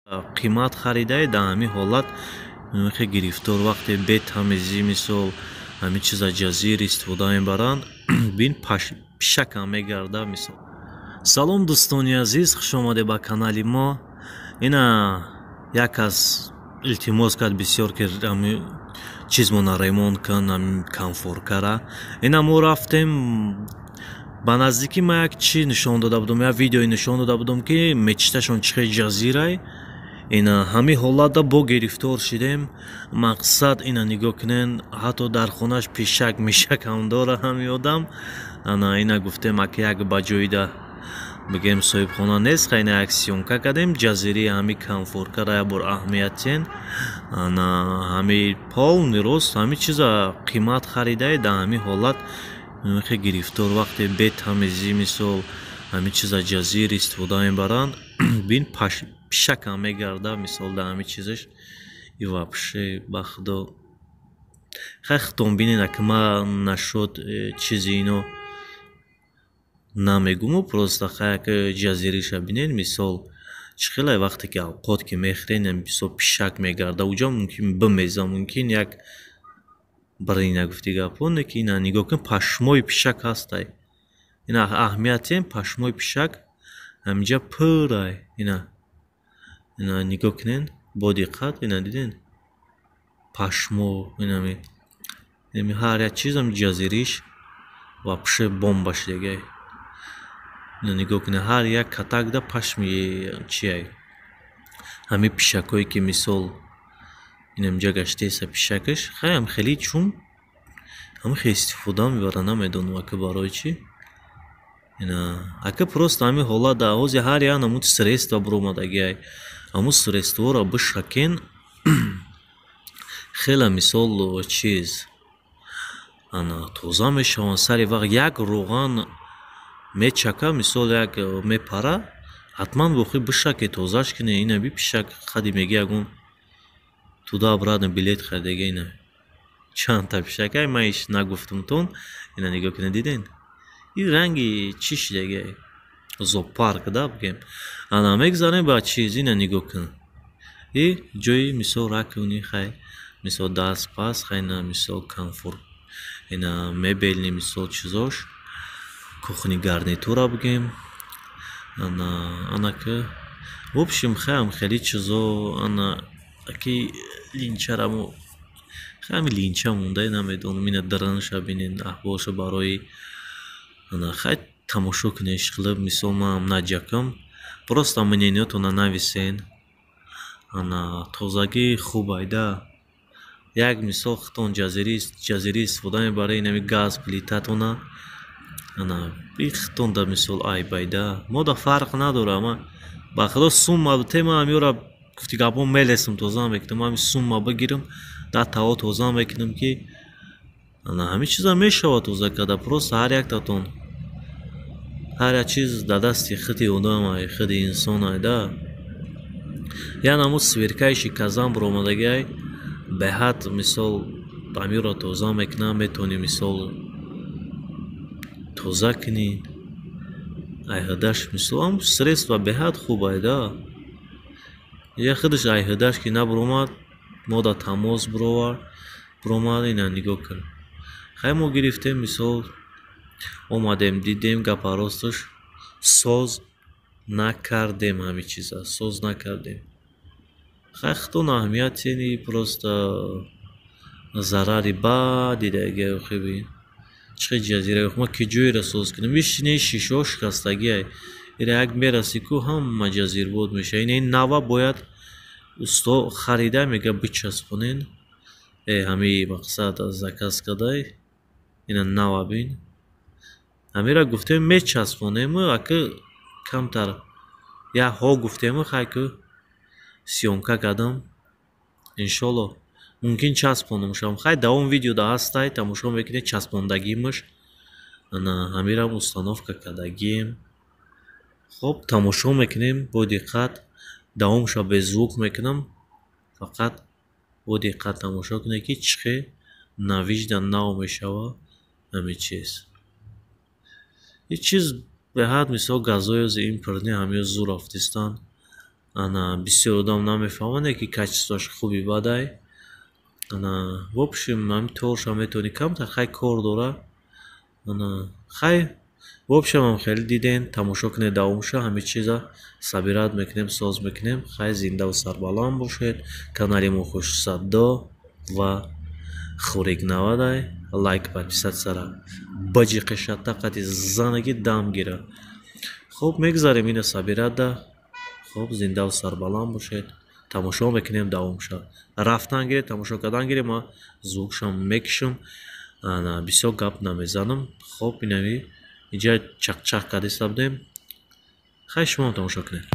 Қимат харидаи, дар ҳамин ҳолат хе гирифтор, вақте бетамизӣ, мисол, ҳамин чиза ҷазир истифода мебаранд, бин, пишакам мегарда, мисол. Салом, дӯстони азиз, хушомадед ба канали мо. Ина як аз илтимос кард бисёр, ки чизмона ремонт кун, ҳамин конфоркара. Ина мо рафтем ба наздикӣ. Ман як чи нишон дода будам, як видеое нишон дода будам, ки мечиташон чӣ хел ҷазирай. Ина ҳамин ҳолатда бо гирифтор шидем. Мақсад, ина нигоҳ кунен, ҳатто дар хонаш пишак мишак ҳам дора ҳамин одам. Ана ина гуфтем, ака, як ба ҷоида бигем, соҳибхона нест. Хайна як съёмка кардем ҷазирии ҳами конфоркара, як бор аҳамиятен. Ана ҳами полный рост, ҳами чиза қимат харидаи, дар ҳамин ҳолат хе гирифтор, вақте бетамизӣ, мисол, ҳамин чиза ҷазир истифода мебаранд, бин, пишакам мегарда, мисол, дар ҳамин чизаш. И вообще, ба худо, хай, худтон бинед. Ака, ман нашуд чизи ино намегуму, просто хай, ака, ҷазириша бинед, мисол, чӣ хеле вақте ки авқот ки мехӯрен, мисол, пишак мегарда уҷа, мумкин бимеза, мумкин як барина гуфти гапҳо не, ки ина нигоҳ кун, пашмои пишак ҳастай. Ина аҳамиятем, пашмои пишак ҳаминҷа пурай. Ина нигоҳ кунен бо диққат, ина диден, пашмо. Инами ҳар як чизам ҷазириш вообще бомба шидагай. Ина нигоҳ кунед, ҳар як катакда пашми чиай, ҳамин пишакҳое ки, мисол, инамҷа гаштеса пишакаш. Хаям хеле чун ҳама хел истифода мебаранд, намедонам, ака, барои чӣ. Ина ака, просто ҳамин ҳолат дар ҳози ҳар як намуд средства биромадагиай, ҳамун средстворо бишакен, хеле, мисол, чиз ана тоза мешаванд сари вақт. Як роған мечака, мисол, як мепара, ҳатман бохӣ бишаке, тозаш кунӣ. Ина би, пишак қади меги, ягон туда обратно билет харидаги. Ина чандта пишакай, ман иш нагуфтумтон. Ина нигоҳ кунед, диден, ин ранги чӣ шидагиай, зоопарк да бигем. Ана мегзарем ба чиз. Ина нигоҳ кун, и ҷои, мисол, раковини, хай, мисол, даст пас, хай, на, мисол, комфорт, ина мебельный, мисол, чизош, кухни гарнитура бигем. Ана анака, в общем, хаям хеле чизо. Ана аки линчарамо, хами линча монда, намедонам. Ина даранаша бинен, аҳволша барои ана, хай, тамошо кунед, шиқилиб. Мисол, манам наҷакам, просто мнениётона нависен. Ана тозагӣ хуб айда. Як мисол, худтон ҷазирӣ истифода мебаред, инами газ плитатона, ана и худтон да, мисол, айб айда, мо да фарқ надора. Ма, ба худо, сумма тема ҳамёра гуфти гапҳо мелесам, тоза мекунам. Ҳами сумма бигирам, да таво тоза мекунам, ки ана ҳамин чиза мешавад тоза карда. Просто ҳар яктатон, ҳар як чиз дар дасти худи одам ай, худи инсон айда. Як намуд сверкающий казан биромадагиай, беҳад, мисол, амиро тоза мекунам, метавонӣ, мисол, тоза кунӣ айҳдаш. Мисол, ҳам средства беҳад хуб айда. Я худаш айҳдаш ки набуромад, мо да тамос бировард, биромад. Ина нигоҳ кун, хай, мо гирифтем, мисол, омадем, дидем, гапа росташ, соз накардем, ҳамин чиза соз накардем. Хай, худтон аҳамият тени, просто зарари бад дидаги. Охи, бин, чӣ хел ҷазира. Ма ки ҷойеро соз кунем, ишини шишаҳо шикастагиай. Ира як мераси ку, ҳама ҷазирбод мешава. Ина ин нава бояд усто харида, мега, бичаспонен. Ҳами мақсад заказ кадай. Ина нава бин, ҳамира гуфтем, мечаспонему, ака, камтар як ҳо гуфтему. Хай, ку съёмка кардам, иншолло, мумкин часпонамшам. Хай, давом видеода ҳастай, тамошо мекунед часпондагимаш. Ана ҳамирам установка кардагием. Хоб, тамошо мекунем бо диққат, давомша без звук мекунам, фақат бо диққат тамошо кунед, ки чӣ хел навижда нав мешава ҳамин чиз. Ин чиз беҳад, мисол, газҳои импортӣ ҳамиё зур рафтистанд. Ана, бисёр одам намефаҳманд, ки качествоаш хуби бадай. Ана, в общем, ҳами торша метавонӣ камтар, хай, кор дора. Ана, хай, в общем, ам хеле диден, тамошо кунед давомша. Ҳами чиза собирать мекунем, соз мекунем. Хай, зиндаву сарбаланд бошед. Канали мо Хушсадо ва Хурик навадай. Лайк, подписатьсяра баҷиқишата, қати занаги дам гира. Хуб, мегзарем ина собиратьда. Хуб, зиндаву сарбаланд бошед, тамошо мекунем давомша. Рафтан гире, тамошо кардан гире. Ман звукшам мекушам, ана, бисёр гап намезанам. Хоб, инави иҷа чақчақ кардиста будем. Хай, шумоам тамошо кунед.